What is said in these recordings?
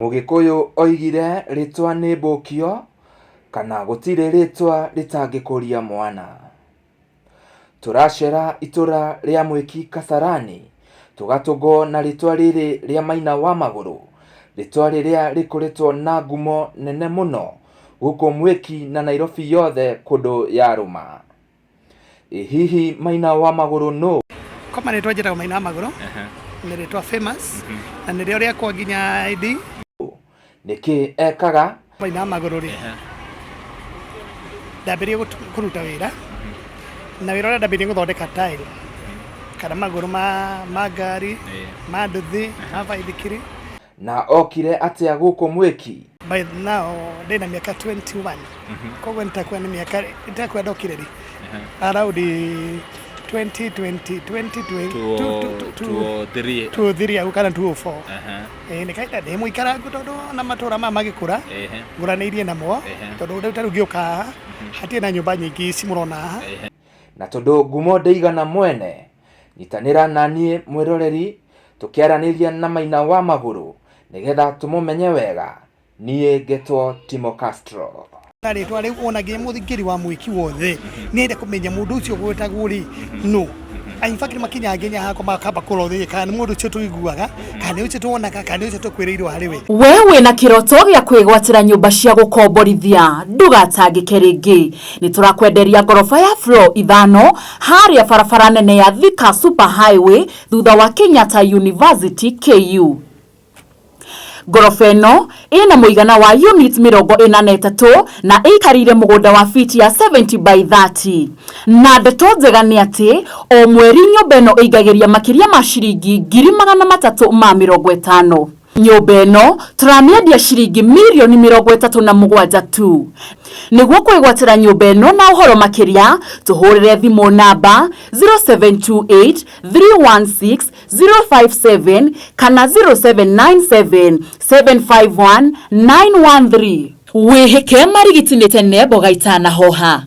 Mũgĩkũyũ oigire rĩtwa nĩ mbũkio, kana gũtirĩ rĩtwa rĩtangĩkũria mwana. Tũracera itũra rĩa Mwĩki Kasarani, tũgatũngwo na rĩtwa rĩrĩ rĩa Maina wa Magũrũ, rĩtwa rĩrĩa rĩkoretwo na ngumo nene mũno gũkũ Mwĩki na Nairobi yothe kũndũ yarũma. Ĩ hihi Maina wa Magũrũ nũ? Kwa marĩtwa njĩtagwo Maina wa Magũrũ, nĩ rĩtwa famous na nĩrĩo rĩakwa nginya ID. Nĩkĩ ekaga? Maina wa Magũrũ rĩ, ndambĩrĩirie kũruta wĩra na wĩra ũrĩa ndambĩrĩirie gũthondeka tile kana magũrũ ma ngari, ma nduthi, ma baithikiri. Na okire atĩa gũkũ Mwĩki? By now ndĩna mĩaka 21, koguo nĩtakuwa nĩ mĩaka nĩtakuwa ndokire rĩ around 2020 20 2003 hau kana 2004. Ĩĩ nĩ kahinda ndĩ mũikarangu tondũ ona matũra maya magĩkũra ngũranĩirie namo, tondũ rĩu ta rĩu ngĩũka haha hatirĩ na nyũmba nyingĩ ici mũrona haha. Na tondũ ngumo ndĩigana mwene, nyitanĩra na niĩ mwĩroreri tũkĩaranĩria na Maina wa Magũrũ nĩgetha tũmũmenye wega. Niĩ ngetwo Timo Castro. Na rĩtwa rĩu ona nginya mũthingĩri wa mwĩki wothe nĩ enda kũmenya mũndũ ũcio gwĩtagwo rĩ no. In fact makinyaga nginya hakwa makamba kũrora kana nĩ mũndũ ũcio tũiguaga, kana nĩ ũcio tuonaga, kana nĩ ũcio tũkwĩrĩirwo harĩ we. We wĩna kĩroto gĩa kwĩgwatĩra nyũmba cia gũkomborithia? Ndũgatangĩke rĩngĩ. Nĩ tũrakwenderia ngoroba ya floor ithano harĩa barabara nene ya Thika Super Highway thutha wa Kenyatta University KU. Ngoroba ĩno ĩna mũigana wa units 43 na ĩikarĩire mũgũnda wa fiti ya 70 by 30. Na ndeto njega nĩ atĩ o mweri nyũmba ĩno ĩingagĩria makĩria ma ciringi 350,000. Nyũmba ĩno tũramĩendia ciringi mirioni 37 tu. Nĩguo kwĩgwatĩra nyũmba ĩno na ũhoro makĩria, tũhũrĩre thimũ namba 0728 316 057 kana 0797 751 913. Wĩhĩke marigiti nĩ tene mboga itanahoha.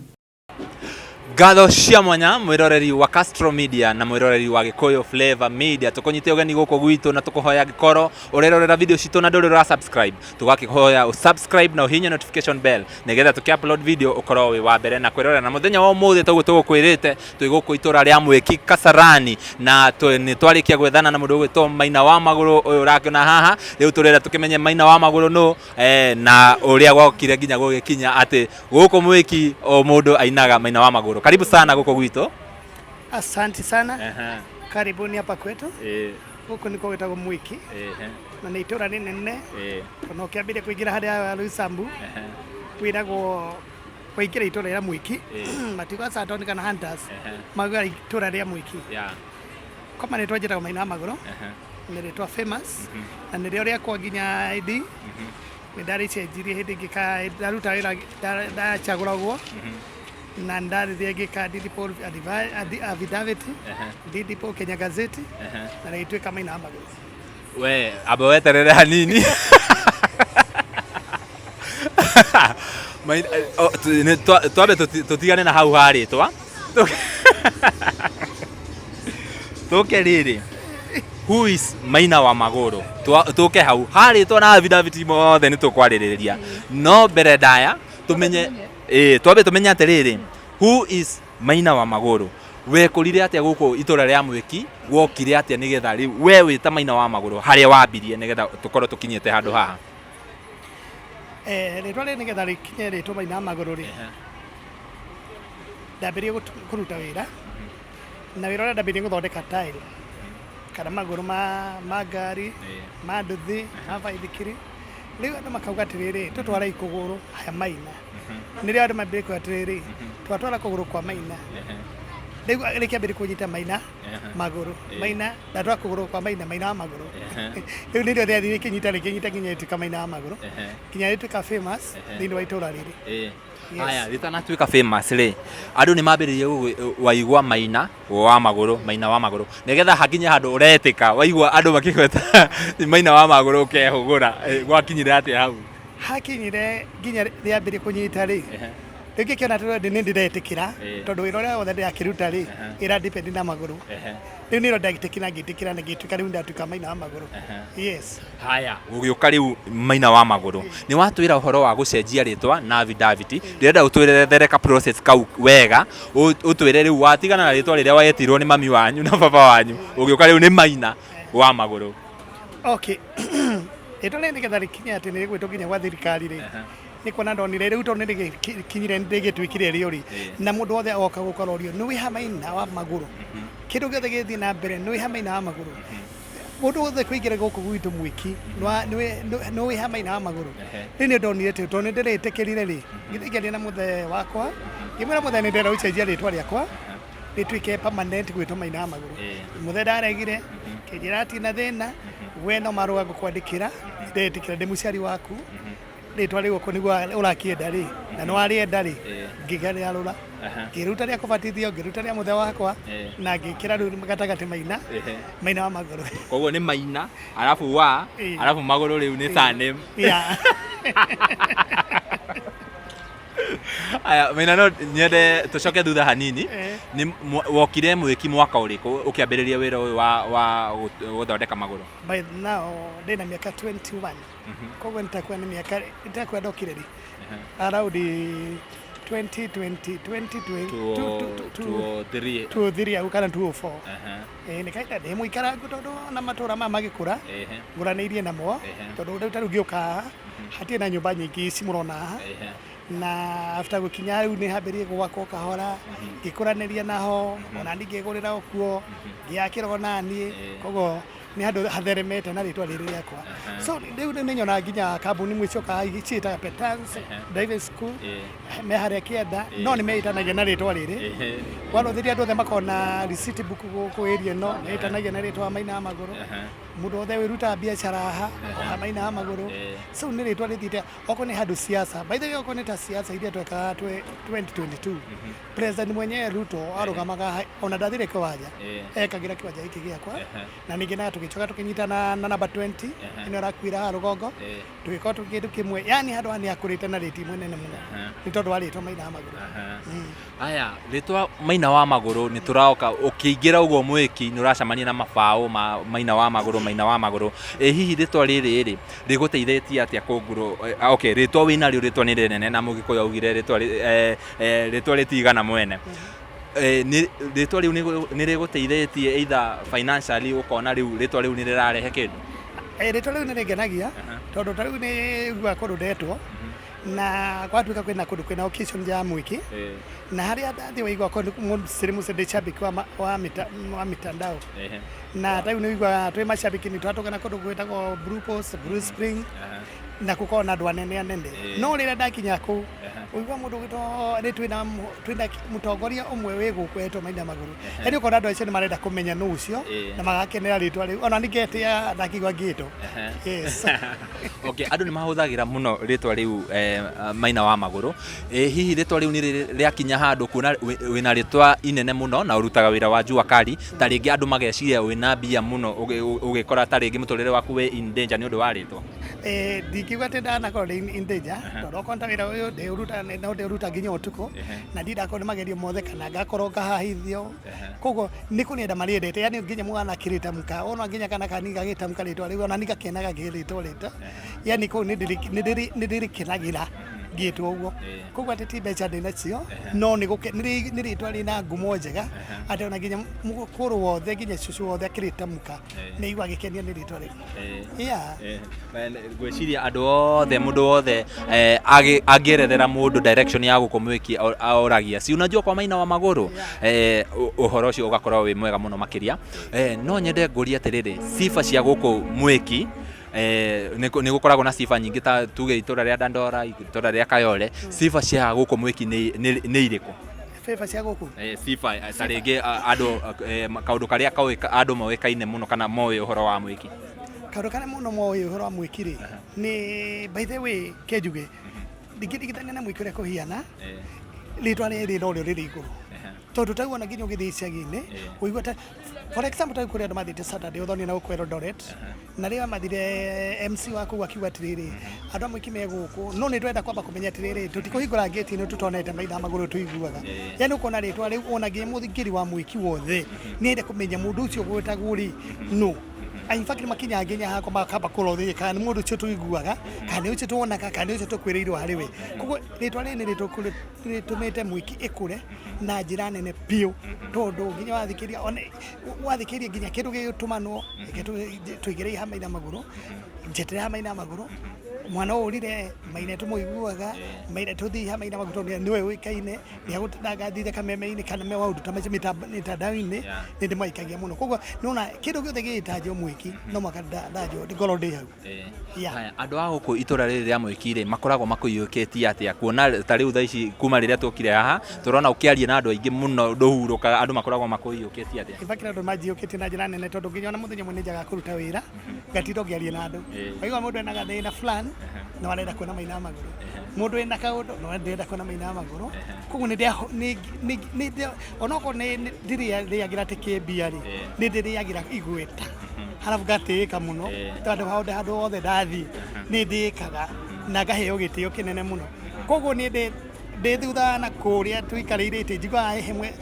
Ngatho cia mwanya mwiroreri wa Castro Media na mwiroreri wa Gikuyu Flavor Media, tukunyite ugeni guku gwitu na tukuhoya ngikorwo urerorera video citu na nduri ura subscribe, tugakikuhoya u subscribe na uhinye notification bell nigetha tuki upload video ukorwo wi wa mbere na kwirorera. Na muthenya wa umuthi toguo tugukwirite twi guku itura ria Mwiki Kasarani na ni twarikia gwethana na mundu ugwitwo Maina wa Maguru uyu urakiona haha. Riu turenda tukimenye Maina wa Maguru nu na uria gwokire nginya gugikinya ati guku Mwiki o mundu ainaga Maina wa Maguru. Karibu sana guku gwitu. Asante sana. Karibuni hapa kwetu. Gũkũ nĩkuo gwĩtagwo Mwiki na nĩ itũra rĩnene, ona ũkĩambĩrĩria kũingĩra harĩa Roysambu wĩragwo waingĩra itũra rĩa Mwiki, matiuga Santon kana Hunters, maugaga itũra rĩa Mwiki. Kwa marĩtwa njĩtagwo Maina wa Magũrũ, nĩ rĩtwa famous na nĩrĩo rĩakwa nginya ID. Nĩ ndarĩcenjirie hĩndĩ ĩngĩ ndaruta wĩra ndacagũragwo na ndarĩthie ngĩka deed poll affidavit, deed poll Kenya Gazette, na rĩgĩtuĩka Maina wa Magũrũ. We amba weterere hanini. Twambe tũtigane na hau harĩtwa tũke rĩrĩ, who is Maina wa Magũrũ? Tũke hau harĩtwa na affidavit mothe nĩ tũkwarĩrĩria, no mbere ndaya tũmenye, ĩĩ, twambe tũmenye atĩrĩrĩ, who is Maina wa Magũrũ? Wekũrire atĩa gũkũ itũra rĩa Mwĩki? Wokire atĩa nĩgetha rĩu we wĩta Maina wa Magũrũ harĩa wambirie nĩgetha tũkorwo tũkinyĩte handũ haha? Rĩtwa rĩrĩ nĩgetha rĩkinye rĩtwo Maina wa Magũrũ rĩ, ndambĩrĩirie kũruta wĩra na wĩra ũrĩa ndambĩrĩirie gũthondeka tile kana magũrũ ma ngari, ma nduthi, ma baithikiri. Rĩu andũ makauga atĩrĩrĩ, tũtwarei kũgũrũ he Maina. Nĩrĩo andũ mambĩrĩria kuga atĩrĩrĩ, twatwara kũgũrũ kwa Maina. Rĩu rĩkĩambĩrĩria kũnyita Maina Magũrũ. Maina, ndatwara kũgũrũ kwa Maina, Maina wa Magũrũ. Rĩu nĩrĩo rĩathiĩ rĩkĩnyita rĩkĩnyita nginya rĩtuĩka Maina wa Magũrũ. Nginya rĩtuĩka famous thĩinĩ wa itũra rĩrĩ. Yes. Haya, rĩtanatuĩka famous rĩ, andũ nĩ mambĩrĩirie waigua Maina wa Magũrũ, Maina wa Magũrũ, nĩgetha hakinye handũ ũretĩka waigua andũ makĩgweta Maina wa Magũrũ ũkehũgũra. Gwakinyire atĩa hau? Hakinyire nginya rĩambĩrĩria kũnyita rĩ, Rĩu ngĩkĩona atĩ nĩ ndĩretĩkĩra, tondũ wĩra ũrĩa wothe ndĩrakĩruta rĩ, ĩra depend na magũrũ. Rĩu nĩrĩo ndetĩkĩra, ngĩtĩkĩra na ngĩtuĩka rĩu ndatuĩka Maina wa Magũrũ. Yes. Haya, gũgĩũka rĩu Maina wa Magũrũ, nĩ watwĩra ũhoro wa gũcenjia rĩtwa na affidavit. Ndĩrenda ũtwerethere ka process kau wega, ũtwĩre rĩu watigana na rĩtwa rĩrĩa wetirwo nĩ mami wanyu na baba wanyu, ũgĩũka rĩu nĩ Maina wa Magũrũ. Okay. Rĩtwa rĩrĩ nĩgetha rĩkinye atĩ nĩ rĩgwĩtwo nginya gwa thirikari rĩ, nĩ kuona ndonire rĩu tondũ nĩ rĩgĩkinyire nĩ rĩgĩtuĩkire rĩo rĩ, na mũndũ wothe oka gũkarorio nĩ wĩha Maina wa Magũrũ. Kĩndũ gĩothe gĩgĩthiĩ na mbere nĩ wĩha Maina wa Magũrũ. Mũndũ wothe kũingĩra gũkũ gwitũ Mwiki nĩ wĩha Maina wa Magũrũ. Rĩu nĩ ndonire atĩ tondũ nĩ ndĩrĩtĩkĩrire rĩ, ngĩthiĩ ngĩaria na mũthee wakwa, ngĩmwĩra mũthee nĩ ndĩrenda gũcenjia rĩtwa rĩakwa rĩtuĩke permanent gwĩtwo Maina wa Magũrũ. Mũthee ndaregire, kĩnjĩra hatirĩ na thĩna, we no marũa ngũkwandĩkĩra, ndetĩkĩra ndĩ mũciari waku, rĩtwa rĩu okorwo nĩguo ũrakĩenda rĩ, na nĩ warĩenda rĩ, ngĩgarũra. Ngĩruta rĩa kũbatithio, ngĩruta rĩa mũthee wakwa, na ngĩkĩra rĩu gatagatĩ Maina, Maina wa Magũrũ. Koguo nĩ Maina, arabu wa, arabu Magũrũ rĩu nĩ surname. Yeah. Aya, Maina, no nyende tũcoke thutha hanini. Nĩ wokire Mwĩki mwaka ũrĩkũ ũkĩambĩrĩria wĩra ũyũ wa gũthondeka magũrũ? By now ndĩna mĩaka 21. Koguo nĩtakuwa nĩ mĩaka nĩtakuwa ndokire rĩ, around 2020 2020 203. 203 au kana 204. Ĩĩ, nĩ kahinda ndĩ mũikarangu tondũ ona matũra maya magĩkũra ngũranĩirie namo, tondũ rĩu ta rĩu ngĩũka haha hatirĩ na nyũmba nyingĩ ici mũrona haha, na after gũkinya rĩu nĩ hambĩrĩrie gwakwo kahora, ngĩkũranĩria naho, ona niĩ ngĩgũrĩra o kuo, ngĩakĩra ona niĩ, koguo nĩ handũ hatheremete na rĩtwa rĩrĩ rĩakwa. So rĩu nĩ nyonaga nginya kambuni imwe ciokaga ciĩtaga Petans Driving School, me harĩa kĩanda, no nĩ meĩtanagia na rĩtwa rĩrĩ. Warũthĩria andũ othe makoragwo na receipt book gũkũ area ĩno, meĩtanagia na rĩtwa Maina wa Magũrũ. Mũndũ wothe wĩrutaga biacara haha oha Maina wa Magũrũ. So nĩ rĩtwa rĩthiĩte okorwo nĩ handũ siasa, by the way, okorwo nĩ ta siasa iria twekaga 2022, President mwenyewe Ruto arũgamaga haha, ona ndathire kĩwanja, ekagĩra kĩwanja gĩkĩ gĩakwa, na ningĩ na tũgĩcoka tũkĩnyitana na namba 20 ĩno ĩrakuĩra haha rũgongo, tũgĩkorwo tũkĩ kĩndũ kĩmwe, yani handũ haha nĩ hakũrĩte na rĩti ĩmwe nene mũno nĩ tondũ wa rĩtwa Maina wa Magũrũ. Aya, rĩtwa Maina wa Magũrũ nĩ tũraoka ũkĩingĩra ũguo Mwĩki nĩ ũracemania na mabaũ ma Maina wa Magũrũ, Maina wa Magũrũ. Ĩ hihi rĩtwa rĩrĩ rĩ rĩgũteithĩtie atĩa kũngurũ? Okay, rĩtwa wĩnarĩo, rĩtwa nĩ rĩnene na Mũgĩkũyũ augire rĩtwa rĩtwa rĩtigana mwene. Rĩtwa rĩu nĩ rĩgũteithĩtie either financially, ũkona rĩu rĩtwa rĩu nĩ rĩrarehe kĩndũ? Rĩtwa rĩu nĩ rĩngenagia tondũ ta rĩu nĩ iguaga kũndũ ndetwo na gwatuĩka kwĩna kũndũ kwĩna occasion ya Mwĩkĩ, na harĩa ndathiĩ waigua kũndũ mũciri ndĩ shabiki wa mitandao, na ta rĩu nĩ ũiguaga twĩ macabiki nĩ twatũngana kũndũ gwĩtagwo Blue Post, Blue Spring, na gũkorwo na andũ anene anene, no rĩrĩa ndakinya kũu ũigua mũndũ ũgĩtwo nĩ twĩna mũtongoria ũmwe wĩ gũkũ etwo Maina Magũrũ, yaani ũkona andũ acio nĩ marenda kũmenya nũ ũcio na magakenera rĩtwa rĩu, ona ningĩtĩa ndakigua ngĩtwo, yes. Okay, andũ nĩ mahũthagĩra mũno rĩtwa rĩu Maina wa Magũrũ. Hihi rĩtwa rĩu nĩ rĩakinya handũ kuona wĩna rĩtwa inene mũno na ũrutaga wĩra wa jua kali, ta rĩngĩ andũ mageciria wĩna mbia mũno, ũgĩkora ta rĩngĩ mũtũrĩre waku wĩ in danger nĩ ũndũ wa rĩtwa? Ndingiuga atĩ ndanakorwo ndĩ in danger, tondũ okorwo nĩ ta wĩra ũyũ ndĩũrutaga, no ndĩũruta nginya ũtukũ, na ndindakorwo nĩ magerio mothe kana ngakorwo ngahahithio, koguo nĩ kũrĩenda marĩendete, yani nginya mwana akĩrĩtamũka, ona nginya kana kanini gagĩtamũka rĩtwa rĩu, ona niĩ ngakenaga ngĩrĩtwo rĩtwa, yani kũu nĩ ndĩrĩkenagĩra ngĩtwo ũguo. Koguo atĩ ti mbeca ndĩ nacio, no nĩ rĩtwa rĩna ngumo njega atĩ ona nginya mũkũrũ wothe, nginya cũcũ wothe akĩrĩtamũka nĩ aigua agĩkenio nĩ rĩtwa rĩu. Yeah. Ngwĩciria andũ othe, mũndũ wothe angĩerethera mũndũ direction ya gũkũ Mwĩki oragia, si unajua kwa Maina wa Magũrũ, ũhoro ũcio ũgakorwo wĩ mwega mũno makĩria. No nyende ngũrie atĩrĩrĩ, sifa cia gũkũ Mwĩki, nĩ gũkoragwo na sifa nyingĩ, ta tuge itũra rĩa Dandora, itũra rĩa Kayole, sifa cia gũkũ Mwĩki nĩ irĩkũ? Sifa cia gũkũ? Sifa ta rĩngĩ andũ kaũndũ karĩa andũ moĩkaine mũno kana moĩ ũhoro wa Mwĩki. Kaũndũ karĩa mũno moĩ ũhoro wa Mwĩki rĩ, nĩ by the way kenjuge ndingĩringithania na Mwĩki ũrĩa kũhiana, rĩtwa rĩrĩ norĩo rĩrĩ igũrũ. Tondũ ta rĩu ona nginya ũgĩthiĩ icagi-inĩ ũigua ta, for example, ta rĩu kũrĩ andũ mathiĩte Saturday ũthonire na gũkũ Eldoret, na rĩrĩa mathire MC wa kũu akiuga atĩrĩrĩ, andũ a Mwiki me gũkũ, no nĩ twenda kwamba kũmenya atĩrĩrĩ, tũtikũhingũra ngĩti ĩno tũtonete maitha magũrũ tũiguaga. Yani ũkona rĩtwa rĩu ona nginya mũthingĩri wa Mwiki wothe nĩ ende kũmenya mũndũ ũcio ũgwĩtagwo rĩ no. In fact makinyaga nginya hakwa makamba kũrora kana nĩ mũndũ ũcio tũiguaga, kana nĩ ũcio tuonaga, kana nĩ ũcio tũkwĩrĩirwo harĩ we. Koguo rĩtwa rĩrĩ nĩ rĩtũmĩte Mwiki ĩkũre na njĩra nene biũ, tondũ nginya wathikĩrĩria, ona wathikĩrĩria nginya kĩndũ gĩgĩtũmanwo, reke tũigĩre haha Maina Magũrũ, njeterere haha Maina Magũrũ, mwana ũyũ ũrire Maina tũmũiguaga, Maina tũthiĩ haha Maina Magũrũ tondũ nĩwe ũĩkaine, nĩegũtinda athire kameme-inĩ kana maũndũ ta macio mĩtandao-inĩ, nĩ ndĩmaikagia mũno. Koguo nĩwona kĩndũ gĩothe gĩgĩtanjwo Mwiki no mũhaka ndanjwo ngorwo ndĩ hau. Yeah. Haya, andũ a gũkũ itũra rĩrĩ rĩa Mwiki rĩ, makoragwo makũiyũkĩtie atĩa? Kuona ta rĩu thaa ici kuma rĩrĩa tuokire haha, tũrona ũkĩaria na andũ aingĩ mũno ndũhurũkaga, andũ makoragwo makũiyũkĩtie atĩa? In fact andũ manjiyũkĩtie na njĩra nene, tondũ nginya ona mũthenya ũmwe nĩ njagaga kũruta wĩra ngatinda ngĩaria na andũ. Waigua mũndũ ena gathĩna fulani no arenda kuona Maina Magũrũ, mũndũ wĩna kaũndũ no ndĩrenda kuona Maina Magũrũ. Koguo nĩ ndĩa onokorwo nĩ ndirĩagĩra atĩ kĩmbia rĩ, nĩ ndĩrĩagĩra igweta, harabu ngatĩĩka mũno, tondũ handũ handũ hothe ndathiĩ nĩ ndĩĩkaga na ngaheo gĩtĩo kĩnene mũno. Koguo niĩ ndĩ thutha na kũrĩa tũikarĩire itĩ, njiguaga hemwe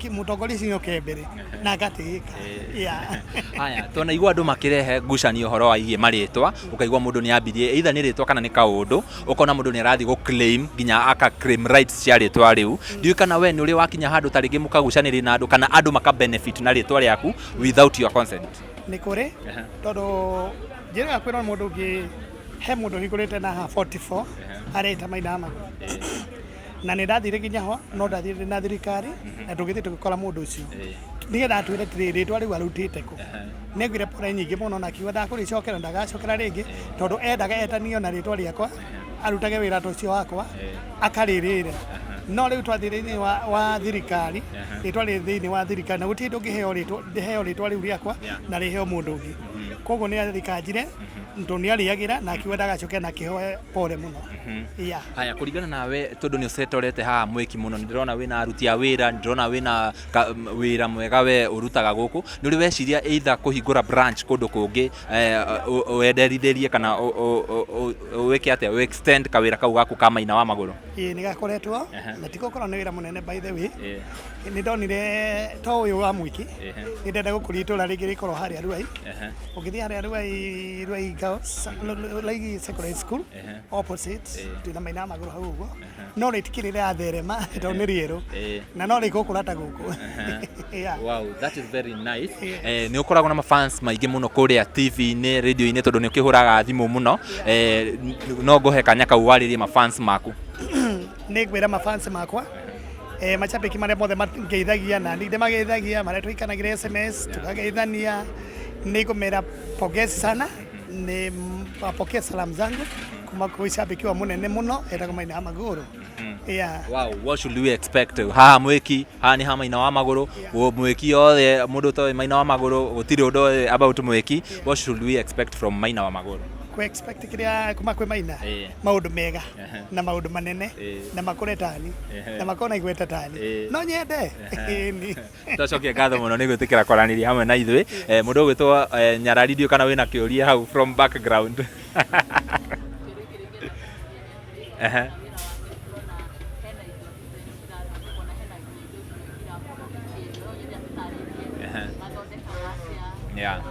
mũtongoria ũcio nĩoke mbere na ngatĩĩka. Yeah. Haya, twanaigua andũ makĩrehe ngucanio ũhoro wa igiĩ marĩtwa, ũkaigua mũndũ nĩ ambirie either nĩ rĩtwa kana nĩ kaũndũ, ũkona mũndũ nĩ arathiĩ gũ claim nginya aka claim rights cia rĩtwa rĩu. Ndiũĩ kana we nĩ ũrĩ wakinya handũ ta rĩngĩ mũkagucanĩria na andũ kana andũ maka benefit na rĩtwa rĩaku without your consent. Nĩ kũrĩ, tondũ njĩraga kwĩrwo nĩ mũndũ ũngĩ, he mũndũ ũhingũrĩte na haha 44 areita Maina Magũrũ, na nĩ ndathire nginya ho, no ndathire na thirikari na tũgĩthiĩ tũgĩkora mũndũ ũcio nĩgetha atwĩre atĩrĩrĩ, rĩtwa rĩu arutĩte kũ. Nĩaiguire pore nyingĩ mũno na akiuga ndakũrĩcokera, ndagacokera rĩngĩ, tondũ endaga etanio na rĩtwa rĩakwa, arutage wĩra ta ũcio wakwa akarĩrĩre. No rĩu twathiĩ thĩinĩ wa thirikari, rĩtwa rĩ thĩinĩ wa thirikari na gũtirĩ ndũngĩheo rĩtwa, ndĩheo rĩtwa rĩu rĩakwa na rĩheo mũndũ ũngĩ. Koguo nĩ athikanjire tondũ nĩ arĩagĩra na akiuga ndagacokera na akĩhoya pore mũno. Yeah. Haya, kũringana nawe, tondũ nĩ ũcetorete haha Mwiki mũno, nĩ ndĩrona wĩna aruti a wĩra, nĩ ndĩrona wĩna wĩra mwega we ũrutaga gũkũ, nĩ ũrĩ weciria either kũhingũra branch kũndũ kũngĩ, wenderithĩrie kana wĩke atĩa, ũ extend kawĩra kau gaku ka Maina wa Magũrũ? Ĩĩ, nĩ gakoretwo na ti gũkorwo nĩ wĩra mũnene, by the way. Nĩ ndonire to ũyũ wa Mwiki, nĩ ndenda gũkũria itũra rĩngĩ rĩkorwo harĩa Ruai. Ũngĩthiĩ harĩa Ruai, Ruai Girls, Ruai Secondary School opposite, twĩna Maina Magũrũ hau ũguo, no rĩtikĩrĩ rĩratherema tondũ nĩ rĩerũ na no rĩgũkũra ta gũkũ. Yeah. Wow, that is very nice. Nĩ ũkoragwo na mafans maingĩ mũno kũrĩa TV-inĩ, radio-inĩ, tondũ nĩ ũkĩhũraga thimũ mũno. No ngũhe kanya kau warĩrie mafans maku. Nĩ ngwĩra mafans makwa, macambĩki marĩa mothe mangeithagia na niĩ ndĩmageithagia, marĩa tũikanagĩra SMS tũkageithania, nĩ ngũmera pongezi sana, nĩ wapokee salamu zangu kuma kwĩ cambĩki wa mũnene mũno etagwo Maina wa Magũrũ. Yeah. Wow, what should we expect? Haha Mwiki, haha nĩ ha Maina wa Magũrũ. Mwiki yothe mũndũ ũtoĩ Maina wa Magũrũ, gũtirĩ ũndũ oĩ about Mwiki. What should we expect from Maina wa Magũrũ? Kũ expect kĩrĩa kuma kwĩ Maina, maũndũ mega na maũndũ manene na makũre tani na makorwo na igweta tani. No nyende. Ĩni. Twacokia ngatho mũno nĩ gwĩtĩkĩra kwaranĩria hamwe na ithuĩ. Mũndũ ũgwĩtwo Nyarari, ndiũĩ kana wĩna kĩũria hau from background. Yeah.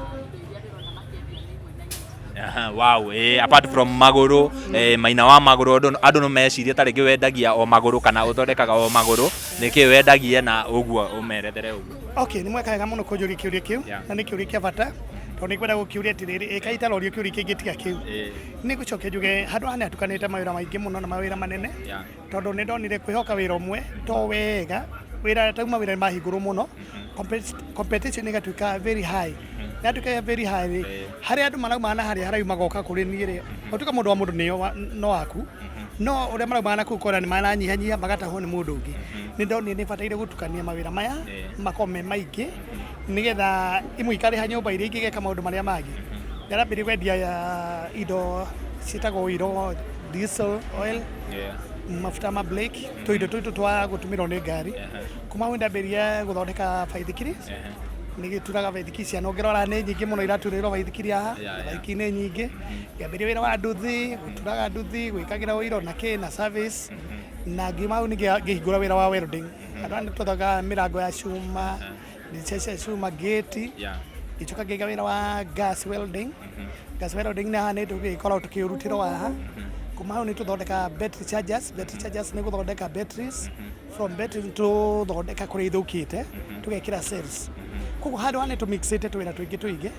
Aha, wow, apart from magũrũ, Maina wa Magũrũ, andũ no mecirie ta rĩngĩ wendagia o magũrũ kana ũthondekaga o magũrũ, nĩkĩ wendagia na ũguo ũmerethere ũguo. Okay, nĩ mweka wega mũno kũnjũria kĩũria kĩu na nĩ kĩũria kĩa bata, tondũ nĩ ngwenda gũkĩũria atĩrĩrĩ, ĩka itarorio kĩũria kĩngĩ tiga kĩu. Nĩ ngũcokia njuge handũ haha nĩ hatukanĩte mawĩra maingĩ mũno na mawĩra manene, tondũ nĩ ndonire kwĩhoka wĩra ũmwe to wega, wĩra tauma wĩra nĩ mahingũrwo mũno, competition ĩgatuĩka very high. Yatuĩka very high rĩ, harĩa andũ marauma na harĩa haraihu magoka kũrĩ niĩ rĩ, gũtuĩka mũndũ wa mũndũ nĩo no waku, no ũrĩa marauma na kũu kona nĩ maranyihanyihia magatahwo nĩ mũndũ ũngĩ. Nĩ ndonire nĩ bataire gũtukania mawĩra maya makorwo me maingĩ, nĩgetha imwe ikarĩha nyũmba iria ingĩ igeka maũndũ marĩa mangĩ. Ndĩrambĩrĩria kwendia indo ciĩtagwo iro, diesel oil. Mafuta ma brake, tũindo tũitũ twa gũtũmĩrwo nĩ ngari. Kuma hau ndambĩrĩria gũthondeka baithikiri, nĩ gĩturaga baithikiri ciana, ũngĩrora nĩ nyingĩ mũno iraturĩrwo baithikiri haha. Na baithikiri nĩ nyingĩ. Ngĩambĩrĩria wĩra wa nduthi, gũturaga nduthi, gwĩkagĩra ũiro na kĩ na service, na ngiuma hau ningĩ ngĩhingũra wĩra wa welding. Andũ aya nĩ tũthondekaga mĩrango ya cuma, ndirica cia cuma, gate. Ngĩcoka ngĩiga wĩra wa gas welding. Gas welding nĩ haha nĩ tũgĩkoragwo tũkĩũrutĩrwo haha. Kuma hau nĩ tũthondekaga battery chargers. Battery chargers nĩ gũthondeka batteries. From batteries tũthondeka kũrĩa ithũkĩte, tũgekĩra cells. Koguo handũ haha nĩ tũmixĩte tũwĩra tũingĩ tũingĩ,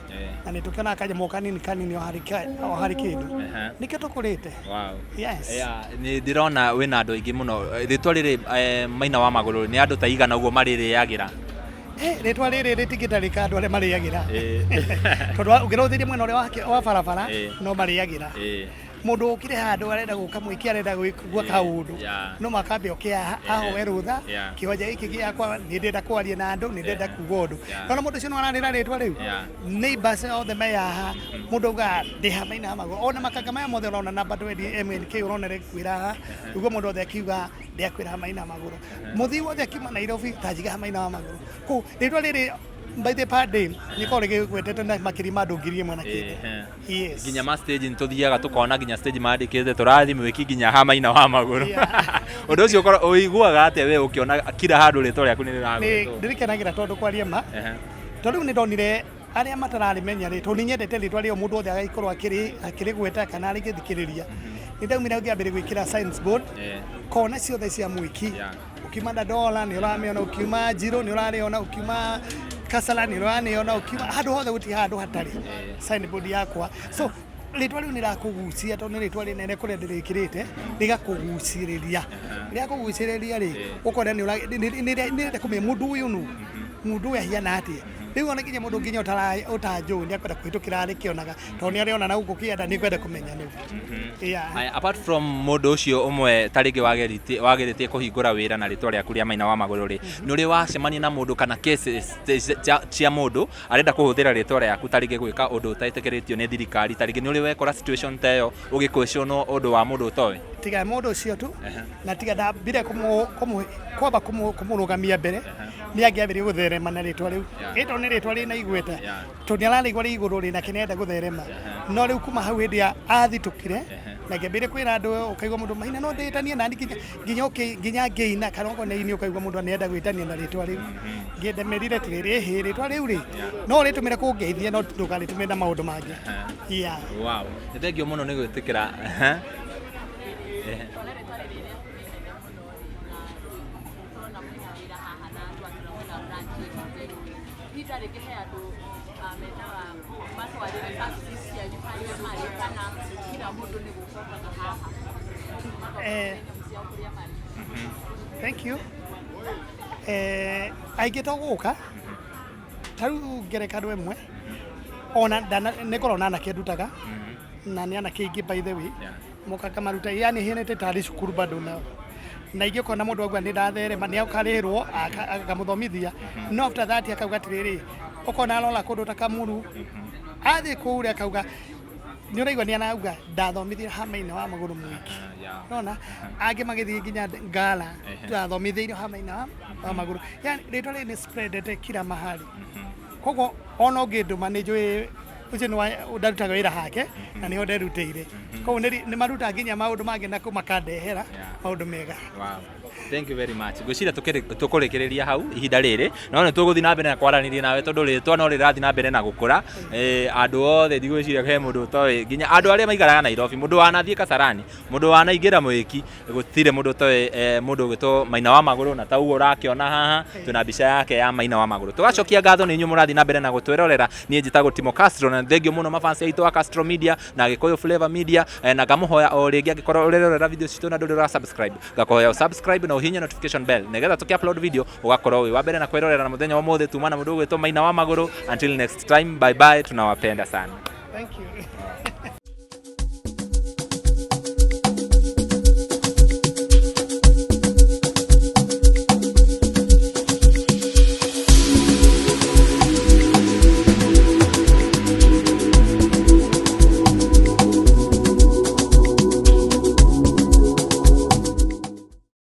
na nĩ tũkĩonaga kanyamũ kanini kanini o harĩ kĩndũ. Nĩkĩo tũkũrĩte. Yes. Nĩ ndĩrona wĩna andũ aingĩ mũno. Rĩtwa rĩrĩ Maina wa Magũrũ nĩ andũ ta igana ũguo marĩrĩagĩra? Rĩtwa rĩrĩ rĩtingĩtarĩka andũ arĩa marĩagĩra, tondũ ũngĩrũthĩria mwena ũrĩa wa barabara no marĩagĩra. Mũndũ ũkire handũ arenda gũka mwĩki, arenda gwĩkua kaũndũ, no makambe oke haha ahoe rũtha, kĩwanja gĩkĩ gĩakwa nĩ ndĩrenda kwaria na andũ, nĩ ndĩrenda kuga ũndũ. Nona mũndũ ũcio no ararĩra rĩtwa rĩu, neighbors othe me haha, mũndũ augaga ndĩ ha Maina wa Magũrũ. Ona makanga maya mothe ũrona namba twendi MNK ũrona ĩrekuĩra haha, ũguo mũndũ othe akiuga ndĩakwĩra ha Maina wa Magũrũ. Mũthii wothe akiuma Nairobi ta njiga ha Maina wa Magũrũ. Kũu rĩtwa rĩrĩ by the per day nĩkoragwo rĩgĩgwetetwo na makĩria ma andũ 1000 na kĩndũ. Yes. Nginya ma stage nĩ tũthiaga tũkona nginya stage mandĩkĩte tũrathiĩ mwĩki nginya ha Maina wa Magũrũ. Ũndũ ũcio ũkorwo ũiguaga atĩa we ũkĩona kila handũ rĩtwa rĩaku nĩ rĩragwetwo? Ndĩrĩkenagĩra tondũ kwaria ma, tondũ rĩu nĩ ndonire arĩa matararĩmenya rĩ, tondũ nĩ nyendete rĩtwa rĩo mũndũ wothe agagĩkorwo akĩrĩgweta kana arĩgĩthikĩrĩria. Nĩ ndaumire ngĩambĩrĩria gwĩkĩra signs board kona ciothe cia Mwiki. Ũkiuma Dandora nĩ ũramĩona, ũkiuma Njirũ nĩ ũrarĩona, ũkiuma Kasarani nĩ ũramĩona, ũkiuma handũ hothe, gũtirĩ handũ hatarĩ signboard yakwa. So rĩtwa rĩu nĩ rĩrakũgucia tondũ nĩ rĩtwa rĩnene kũrĩa ndĩrĩkĩrĩte, rĩgakũgucĩrĩria. Rĩakũgucĩrĩria rĩ, ũkona nĩ nĩrenda kũmenya mũndũ ũyũ nũ, mũndũ ũyũ ahiana atĩa. Rĩu ona nginya mũndũ nginya ũtanjũĩ nĩ akwenda kũhĩtũkĩra arĩkĩonaga, tondũ nĩ arĩona na gũkũ kĩanda nĩ kwenda kũmenya nũ. Aya, apart from mũndũ ũcio ũmwe ta rĩngĩ wageretie kũhingũra wĩra na rĩtwa rĩaku rĩa Maina wa Magũrũ rĩ, nĩ ũrĩ wacemania na mũndũ kana cases cia mũndũ arenda kũhũthĩra rĩtwa rĩaku ta rĩngĩ gwĩka ũndũ ũtetĩkĩrĩtio nĩ thirikari, ta rĩngĩ nĩ ũrĩ wekora situation ta ĩyo ũgĩ-question ũndũ wa mũndũ ũtoĩ? Tiga mũndũ ũcio tu, na tiga ndambire kwamba kũmũrũgamia mbere, nĩ angĩambire gũtherema na rĩtwa rĩu. Ĩto nĩ rĩtwa rĩna igweta, tondũ nĩ ararĩigua rĩ igũrũ rĩ nake nĩarenda gũtherema. No rĩu kuma hau hĩndĩ ya athitũkire na ngĩambĩrĩria kwĩra andũ, ũkaigua mũndũ, Maina no ndĩtanie nani, nginya nginya ngĩina kana okorwo nĩ ini, ũkaigua mũndũ nĩenda gwĩtania na rĩtwa rĩu. Ngĩndemerire atĩrĩrĩ, ĩhĩ, rĩtwa rĩu rĩ no ũrĩtũmĩre kũngeithia, no ndũkarĩtũmĩre na maũndũ mangĩ. Wow, nĩ thengiũ mũno nĩ gwĩtĩkĩra. Ihinda rĩngĩ he andũ mendaga matwarĩre services cianyu harĩa marĩ, kana kila mũndũ nĩ gũka okaga haha nyamũ ciao kũrĩa marĩ? Thank you. Aingĩ to gũka ta rĩu ngerekano ĩmwe, ona nĩ ngoragwo na anake ndutaga, na nĩ anake aingĩ by the way moka ngamaruta, yani henete tarĩ cukuru bado nao, na ingĩ ũkona mũndũ auga nĩ ndatherema, nĩ akarĩrwo akamũthomithia, no after that akauga atĩrĩrĩ, ũkona arora kũndũ ta Kamuru, athiĩ kũu rĩ, akauga nĩ ũraigua nĩ arauga ndathomithia ha Maina wa Magũrũ mwiki. Nona angĩ magĩthiĩ nginya Ngara, ndathomithĩirio ha Maina wa Magũrũ, yani rĩtwa rĩrĩ nĩ spreadete kila mahali. Koguo ona ũngĩndũma nĩ njũĩ ũcio nĩ ndarutaga wĩra hake na nĩho nderutĩire. Koguo nĩ marutaga nginya maũndũ mangĩ na kũu makandehera maũndũ mega. Wow. Thank you very much. Ngwĩciria tũkũrĩkĩrĩria hau ihinda rĩrĩ, no nĩ tũgũthiĩ na mbere na kwaranĩria nawe tondũ rĩtwa no rĩrathiĩ na mbere na gũkũra. Andũ othe ndigwĩciria he mũndũ ũtoĩ, nginya andũ arĩa maikaraga Nairobi, mũndũ wanathiĩ Kasarani, mũndũ wanaingĩra Mwĩki, gũtirĩ mũndũ ũtoĩ mũndũ ũgwĩtwo Maina wa Magũrũ, na ta ũguo ũrakĩona haha twĩna mbica yake ya Maina wa Magũrũ. Tũgacokia ngatho nĩ inyuĩ mũrathiĩ na mbere na gũtwĩrorera. Niĩ njĩtagwo Timo Castro na thengiũ mũno mafans aitũ a Castro Media na Gĩkũyũ Flavor Media, na ngamũhoya o rĩngĩ angĩkorwo ũrerorera video citũ na ndũrĩ ũra subscribe, ngakũhoya ũ subscribe na ũhihinye notification bell nĩgetha tũkĩ upload video ũgakorwo wĩ wa mbere na kwĩrorera. Na mũthenya wa ũmũthĩ tuma na mũndũ ũgwĩtwo Maina wa Magũrũ. Until next time, bye bye, tunawapenda sana. Thank you.